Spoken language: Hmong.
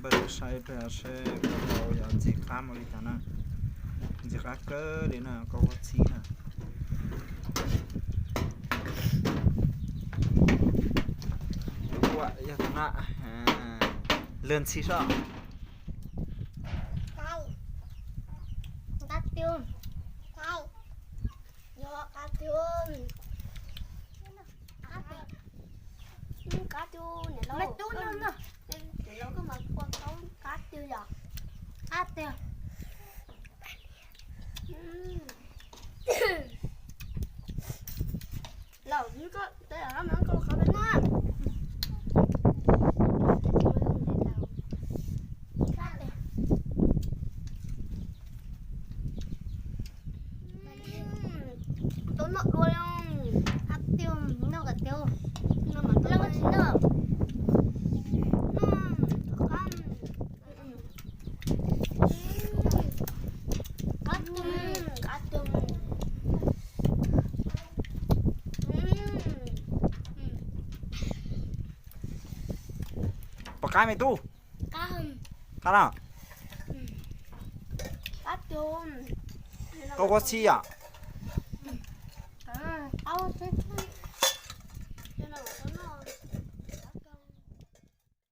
Peb saib peb saib koj tau yog ntxim qab npaum li cas na. Ntxim qab kawg li na, koj ua txhib na. Ua yog tus na, lwg ntxhi soj. Qab tiag. Qab tiag. Qab tiag, niam laus. Niam laus koj mas ua qab tiag yom. Qab tiag. Laus, koj qhov no. Tau noj dua li. Qab tiag, noj kom tiag. Noj mas tau tsis noj. Qab tiag, qab tiag. Puas qab me tub? Qab na. Koj ua txhib yom?